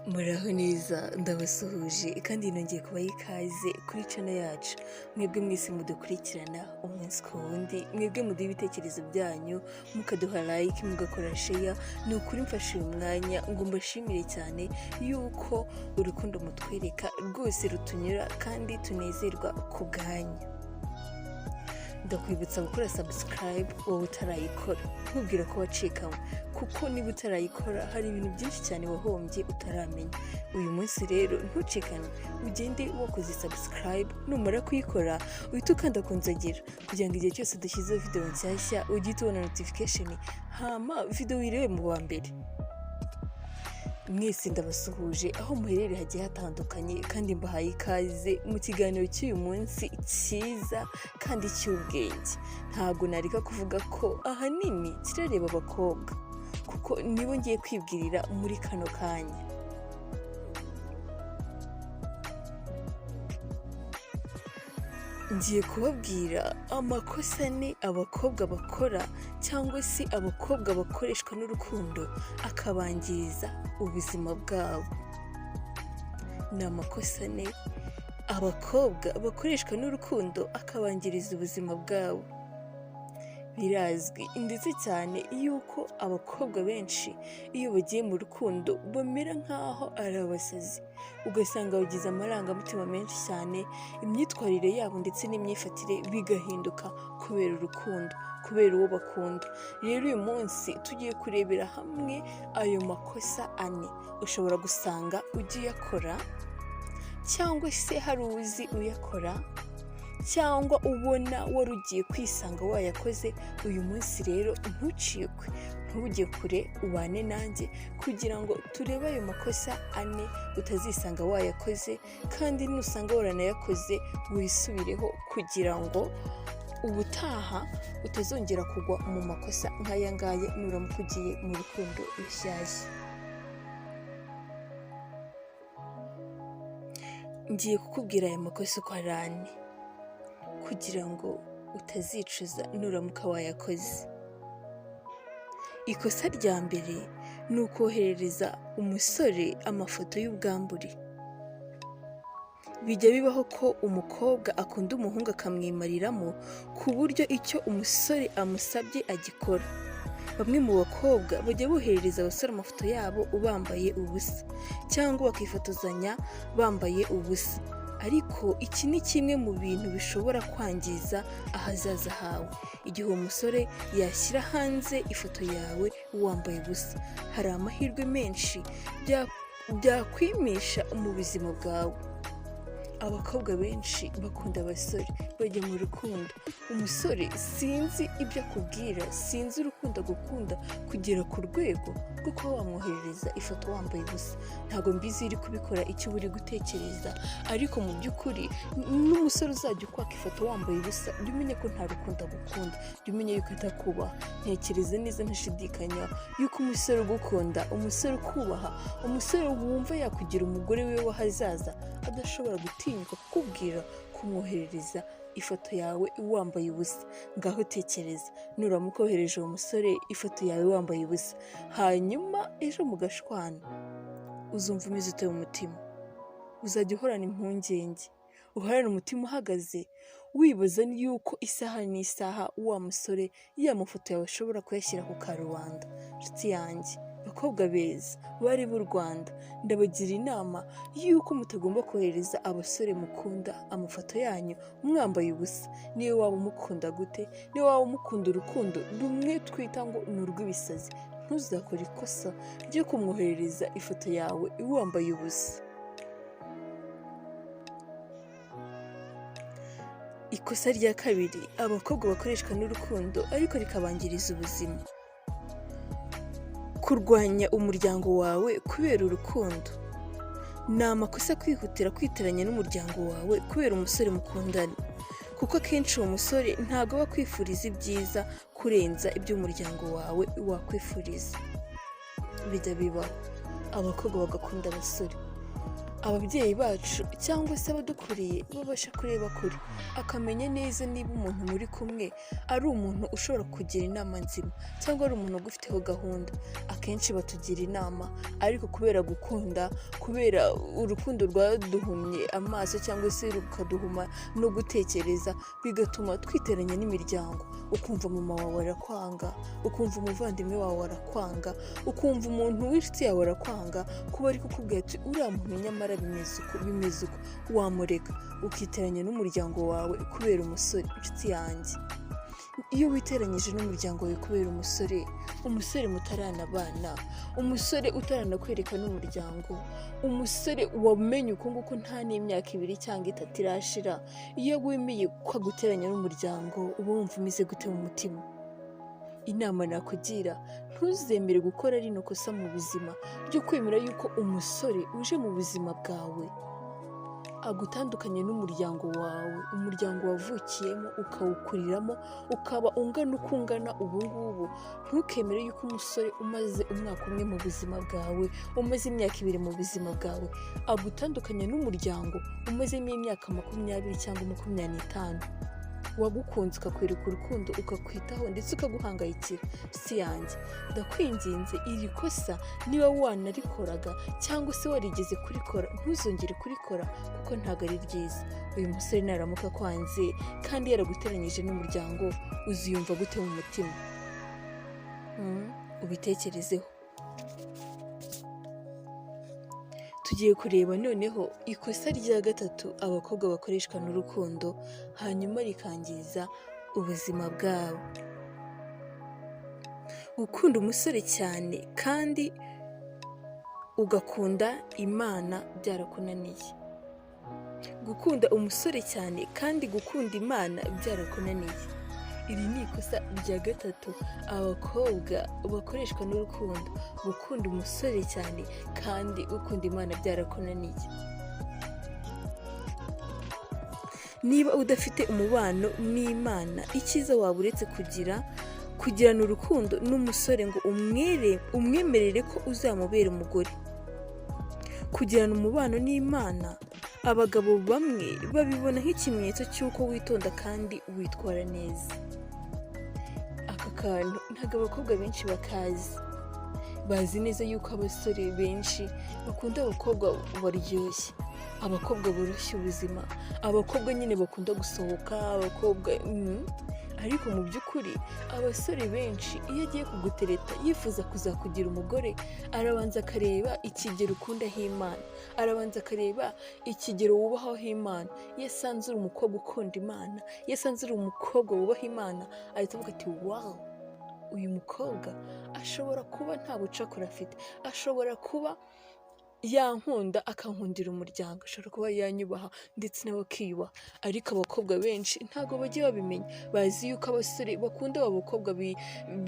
Muraho neza, ndabasuhuje kandi nongeye kubaha ikaze kuri channel yacu. Mwebwe mwese mudukurikirana umunsi ku wundi, mwebwe muduha ibitekerezo byanyu, mukaduha like, mugakora share. Ni ukuri mfashe uyu mwanya ngo mbashimire cyane yuko urukundo mutwereka rwose rutunyura kandi tunezerwa ku bwanyu. Ndakwibutsa gukora subscribe wowe utarayikora, nkubwira ko wacikanywe, kuko niba utarayikora hari ibintu byinshi cyane wahombye utaramenya. Uyu munsi rero ntucikanwe, ugende wakoze subscribe. Numara kuyikora uhite ukanda ku nzogera kugira ngo igihe cyose dushyizeho video nshyashya ujye uhita ubona notification, hama video uyirebe mu wa mbere. Mwese ndabasuhuje aho muherereye hagiye hatandukanye, kandi mbahaye ikaze mu kiganiro cy'uyu munsi cyiza kandi cy'ubwenge. Ntabwo nareka kuvuga ko ahanini kirareba abakobwa, kuko nibo ngiye kwibwirira muri kano kanya. Ngiye kubabwira amakosa ane abakobwa bakora, cyangwa se abakobwa bakoreshwa n'urukundo akabangiriza ubuzima bwabo. Ni amakosa ane abakobwa bakoreshwa n'urukundo akabangiriza ubuzima bwabo. Birazwi ndetse cyane yuko abakobwa benshi iyo bagiye mu rukundo bamera nk'aho ari abasazi, ugasanga bagize amarangamutima menshi cyane, imyitwarire yabo ndetse n'imyifatire bigahinduka kubera urukundo, kubera uwo bakunda. Rero uyu munsi tugiye kurebera hamwe ayo makosa ane ushobora gusanga ujya uyakora, cyangwa se hari uzi uyakora, cyangwa ubona wari ugiye kwisanga wayakoze. Uyu munsi rero ntucikwe, ntujye kure, ubane nanjye kugira ngo turebe ayo makosa ane utazisanga wayakoze, kandi nusanga waranayakoze wisubireho kugira ngo ubutaha utazongera kugwa mu makosa nk'aya ngaya nuramuka ugiye mu rukundo rushyashya. Ngiye kukubwira aya makosa uko ari ane kugira ngo utazicuza nuramuka wayakoze. Ikosa rya mbere ni ukoherereza umusore amafoto y'ubwambure. Bijya bibaho ko umukobwa akunda umuhungu akamwimariramo ku buryo icyo umusore amusabye agikora. Bamwe mu bakobwa bajya boherereza abasore amafoto yabo bambaye ubusa, cyangwa bakifotozanya bambaye ubusa. Ariko iki ni kimwe mu bintu bishobora kwangiza ahazaza hawe. Igihe uwo musore yashyira hanze ifoto yawe wambaye ubusa, hari amahirwe menshi byakwimisha mu buzima bwawe. Abakobwa benshi bakunda abasore, bajya mu rukundo. Umusore sinzi ibyo akubwira, sinzi urukundo agukunda kugera ku rwego rwo kuba wamwoherereza ifoto wambaye ubusa. Ntabwo mbizi iri kubikora icyo uba uri gutekereza, ariko mu by'ukuri n'umusore uzajya ukwaka ifoto wambaye ubusa, jya umenya ko nta rukundo agukunda, jya umenya yuko atakubaha. Ntekereza neza ntashidikanya yuko umusore ugukunda, umusore ukubaha, umusore wumva yakugira umugore we w'ahazaza adashobora gutinyuka kukubwira kumwoherereza ifoto yawe wambaye ubusa. Ngaho tekereza nuramuka wohereje uwo musore ifoto yawe wambaye ubusa, hanyuma ejo mugashwana, uzumva umeze ute mu mutima? Uzajya uhorana impungenge, uhorane umutima uhagaze, wibaza yuko isaha n'isaha wa musore ya mafoto yawe ashobora kuyashyira ku karubanda. Nshuti yanjye, bakobwa beza bari b'u Rwanda, ndabagira inama y'uko mutagomba kohereza abasore mukunda amafoto yanyu mwambaye ubusa. Niyo waba umukunda gute, niyo waba umukunda urukundo rumwe twita ngo ni urw'ibisazi, ntuzakore ikosa ryo kumwoherereza ifoto yawe wambaye ubusa. Ikosa rya kabiri abakobwa bakoreshwa n'urukundo ariko rikabangiriza ubuzima: kurwanya umuryango wawe kubera urukundo. Ni amakosa kwihutira kwitiranya n'umuryango wawe kubera umusore mukundana, kuko akenshi uwo musore ntabwo aba akwifuriza ibyiza kurenza ibyo umuryango wawe wakwifuriza. Bijya bibaho abakobwa bagakunda abasore, Ababyeyi bacu cyangwa se abadukuriye babasha kureba kure, akamenya neza niba umuntu muri kumwe ari umuntu ushobora kugira inama nzima cyangwa ari umuntu ugufiteho gahunda. Akenshi batugira inama, ariko kubera gukunda, kubera urukundo rwaduhumye amaso cyangwa se rukaduhuma no gutekereza, bigatuma twiteranya n'imiryango. Ukumva mama wawe arakwanga, ukumva umuvandimwe wawe arakwanga, ukumva umuntu w'inshuti yawe arakwanga, kuba ari kukubwira ati uriya muntu nyamara bimeze uku, bimeze uku, wamureka ukiteranya n'umuryango wawe kubera umusore. Inshuti yanjye, iyo witeranyije n'umuryango wawe kubera umusore, umusore mutaranabana, umusore utaranakwereka n'umuryango, umusore wamenye uko nguko nta n'imyaka 2 cyangwa 3 irashira, iyo wemeye ko aguteranya n'umuryango, uba wumva umeze gute mu mutima? Inama nakugira, ntuzemere gukora rino kosa mu buzima ryo kwemera yuko umusore uje mu buzima bwawe agutandukanye n'umuryango wawe, umuryango wavukiyemo ukawukuriramo, ukaba ungana uko ungana ubu ngubu. Ntukemere yuko umusore umaze umwaka umwe mu buzima bwawe, umaze imyaka 2 mu buzima bwawe, agutandukanya n'umuryango umazemo imyaka 20 cyangwa 25, wagukunze, ukakwereka urukundo, ukakwitaho ndetse ukaguhangayikira. Si yanjye, ndakwinginze, iri kosa niba wanarikoraga cyangwa se warigeze kurikora, ntuzongere kurikora kuko ntabwo ari ryiza. Uyu musore naramuka akwanze kandi yaraguteranyije n'umuryango, uziyumva gute mu mutima? Ubitekerezeho. Tugiye kureba noneho ikosa rya gatatu abakobwa bakoreshwa n'urukundo, hanyuma rikangiza ubuzima bwabo. Gukunda umusore cyane kandi ugakunda Imana byarakunaniye. Gukunda umusore cyane kandi gukunda Imana byarakunaniye. Iri ni ikosa rya gatatu abakobwa bakoreshwa n'urukundo. Gukunda umusore cyane kandi gukunda Imana byarakunaniye. Niba udafite umubano n'Imana, icyiza waba uretse kugirana urukundo n'umusore ngo umwemerere ko uzamubera umugore. Kugirana umubano n'Imana, abagabo bamwe babibona nk'ikimenyetso cy'uko witonda kandi witwara neza. Aka kantu ntabwo abakobwa benshi bakazi. Bazi neza yuko abasore benshi bakunda abakobwa baryoshye, abakobwa boroshya ubuzima, abakobwa nyine bakunda gusohoka, abakobwa, Ariko mu by'ukuri abasore benshi iyo agiye kugutereta yifuza kuzakugira umugore, arabanza akareba ikigero ukundaho Imana, arabanza akareba ikigero wubahaho Imana. Iyo asanze uri umukobwa ukunda Imana, iyo asanze uri umukobwa wubaha Imana, ahita avuga ati wawu, uyu mukobwa ashobora kuba nta bucakura afite, ashobora kuba yankunda akankundira umuryango, ashobora kuba yanyubaha ndetse nawe akiyubaha. Ariko abakobwa benshi ntabwo bajya babimenya, bazi yuko abasore bakunda aba bakobwa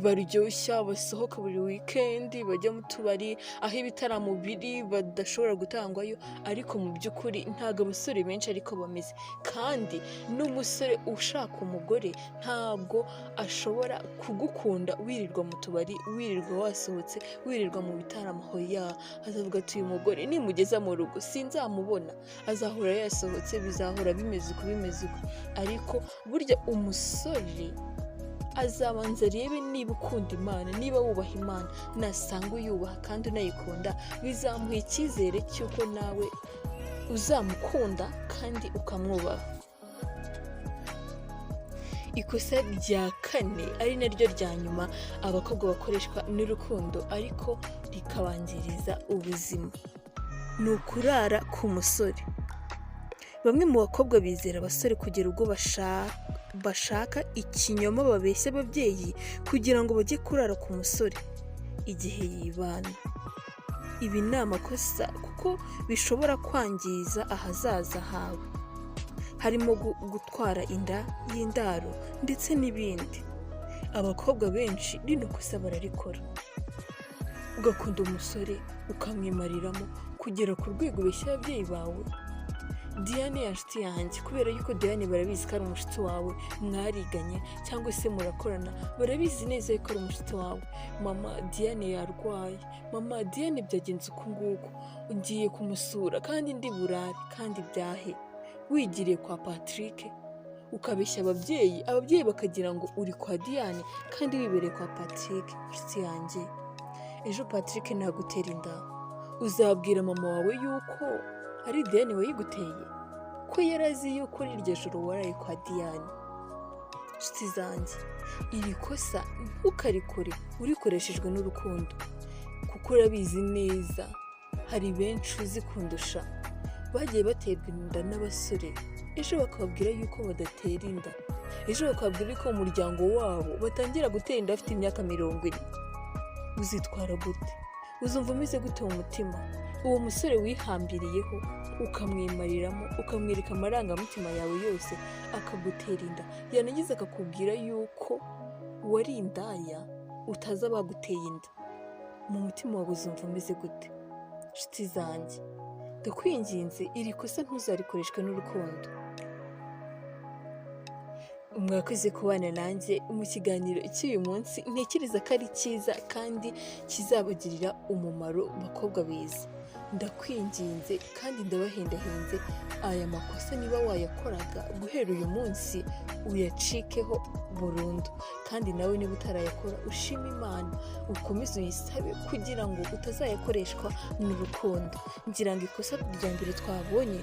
baryoshya, basohoka buri wikendi, bajya mu tubari aho ibitaramo biri badashobora gutangwayo. Ariko mu by'ukuri ntabwo abasore benshi ariko bameze. Kandi n'umusore ushaka umugore ntabwo ashobora kugukunda wirirwa mu tubari, wirirwa wasohotse, wirirwa mu bitaramo. Hoya, azavuga ati uyu mugore nimugeza mu rugo sinzamubona, azahora yasohotse, bizahora bimeze uko, bimeze uko. Ariko burya umusore azabanza arebe niba ukunda Imana, niba wubaha Imana. Nasanga uyubaha kandi unayikunda, bizamuha icyizere cy'uko nawe uzamukunda kandi ukamwubaha. Ikosa rya kane ari naryo rya nyuma abakobwa bakoreshwa n'urukundo ariko rikabangiriza ubuzima, ni ukurara ku musore. Bamwe mu bakobwa bizera abasore kugera ubwo bashaka ikinyoma babeshya ababyeyi kugira ngo bajye kurara ku musore igihe yibana. Ibi ni amakosa kuko bishobora kwangiza ahazaza hawe, harimo gutwara inda y'indaro ndetse n'ibindi. Abakobwa benshi rino kosa bararikora, ugakunda umusore ukamwimariramo kugera ku rwego ubeshya ababyeyi bawe. Diane ya nshuti yanjye, kubera yuko Diane barabizi ko ari umushuti wawe, mwariganye cyangwa se murakorana, barabizi neza yuko ari umushuti wawe. Mama, Diane yarwaye, mama, Diane byagenze uku nguku, ngiye kumusura kandi ndi burare. Kandi byahe wigiriye kwa Patrick, ukabeshya ababyeyi, ababyeyi bakagira ngo uri kwa Diane kandi wibereye kwa Patrick. Inshuti yanjye, ejo Patrick nagutera inda, uzabwira mama wawe yuko ari Diane wayiguteye, ko yari azi yuko iryo joro waraye kwa Diane? Inshuti zanjye, iri kosa ntukarikore urikoreshejwe n'urukundo, kuko urabizi neza hari benshi uzi kundusha bagiye baterwa inda n'abasore, ejo bakababwira yuko badatera inda, ejo bakababwira ko mu muryango wabo batangira gutera inda bafite imyaka 40. Uzitwara gute? Uzumva umeze gute mu mutima? Uwo musore wihambiriyeho, ukamwimariramo, ukamwereka amarangamutima yawe yose, akagutera inda, yarangiza akakubwira yuko wari indaya, utazi abaguteye inda, mu mutima wawe uzumva umeze gute? Nshuti zanjye, ndakwinginze, iri kosa ntuzarikoreshwe n'urukundo. Mwakoze kubana nanjye mu kiganiro cy'uyu munsi. Ntekereza ko ari cyiza kandi kizabagirira umumaro. Bakobwa beza, ndakwinginze kandi ndabahendahenze, aya makosa niba wayakoraga, guhera uyu munsi uyacikeho burundu. Kandi nawe niba utarayakora, ushime Imana, ukomeze uyisabe kugira ngo utazayakoreshwa n'urukundo. Ngira ngo ikosa rya mbere twabonye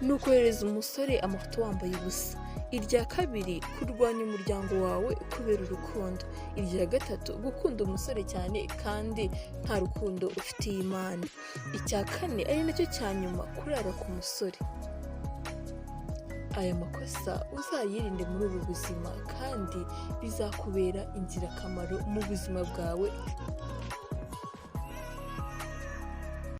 ni ukohereza umusore amafoto wambaye ubusa. Irya kabiri, kurwanya umuryango wawe kubera urukundo. Irya gatatu, gukunda umusore cyane kandi nta rukundo ufitiye Imana. Icya kane, ari nacyo cya nyuma, kurara ku musore. Aya makosa uzayirinde muri ubu buzima kandi bizakubera ingirakamaro mu buzima bwawe.